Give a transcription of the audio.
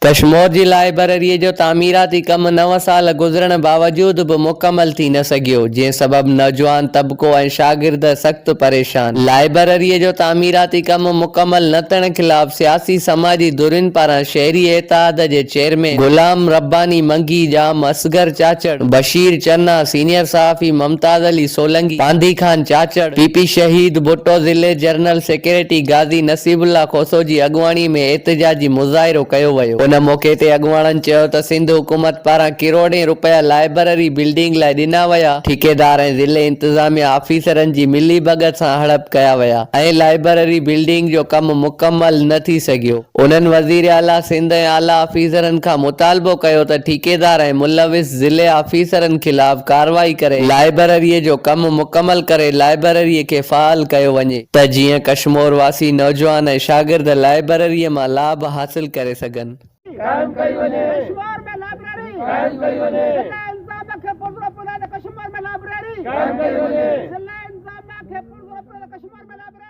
ڪشمور جي لائبرريء جو تعميراتي ڪم نو سال گذرڻ باوجود به مڪمل ٿي نه سگهيو، جنهن سبب نوجوان طبقو ۽ شاگرد سخت پريشان. لائبرريء جو تعميراتي ڪم مڪمل نه ٿيڻ خلاف سياسي سماجي ڌرين پاران شهري اتحاد جي چيئرمين غلام رباني منگي، ڄام اصغر چاچڙ، بشير چنا، سينيئر صحافي ممتاز علي سولنگي، پانڌي خان چاچڙ، پي پي شهيد ڀٽو ضلعي جنرل سيڪريٽري غازي نصيب الله کوسو جي اڳواڻي ۾ احتجاجي مظاهرو ڪيو ويو. ان موقعي تي اڳواڻن چيو ته سنڌ حڪومت پاران ڪروڙين رپيا لائبرري بلڊنگ لاء ڏنا ويا، ٺيڪيدار ۽ ضلعي انتظاميا آفيسرن جي ملي ڀڳت سان هڙپ ڪيا ويا ۽ لائبرري بلڊنگ جو ڪم مڪمل نه ٿي سگهيو. انهن وزيراعليٰ سنڌ ۽ اعليٰ آفيسرن کان مطالبو ڪيو ته ٺيڪيدار ۽ ملوث ضلعي آفيسرن خلاف ڪارروائي ڪري لائبرريء جو ڪم مڪمل ڪري لائبرريء کي فعال ڪيو وڃي ته جيئن ڪشمور واسي نوجوان ۽ شاگرد لائبرريء مان لاڀ حاصل ڪري سگهن. قائم ڪئي وڃي. ڪشمور ۾ لائبريري قائم ڪئي وڃي. ضلع انتظاميا کي پرزو پڄائي ته ڪشمور ۾ لائبريري قائم ڪئي وڃي. ضلع انتظاميا کي پرزو پڄائي ته ڪشمور ۾ لائبريري.